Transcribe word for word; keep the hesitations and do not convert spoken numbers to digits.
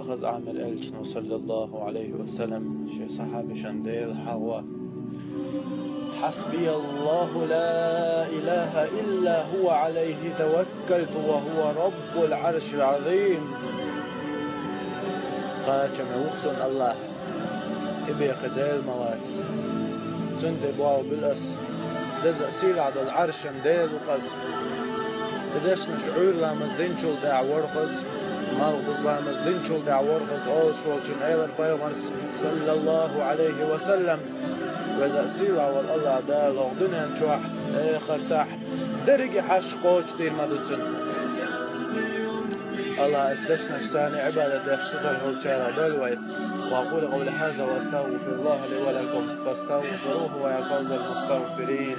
Хаза Ӏамир элчано, саллаллаху Ӏалайхи ва саллам, шен сахьабашна Дела хьагӀо: «حسبي الله لا إله إلا هو عليه توكلت وهو رب العرش العظيم». Кхачаме вух сона АллахӀ, и бекхе Дела ма вац. Цунна тӀе боагӀа буьллу ас. Деза а, сийлахь долу Ӏаршан Дела ву-кх ас. И дешнаш Ӏуьйра ламаз динчул тӀаьхьа вара-кх ас, малх буза ламаз динчул тӀаьхьа вара-кх ас, олуш волчун элира пайхамарс, саллаллаху Ӏалайхи ва саллам: «Веза а, сийлахь волу АллахӀ Дала хӀокху дуьнен чохь, эхартахь дерриге хьашт кхочушдийр ма ду цунна». АллахӀ оцу дешнашца Ӏибадат деш студархьулчарах дойла вай. وأقول قولي هذا وأستغفر الله لي ولكم فاستغفروه ويا فوز المستغفرين.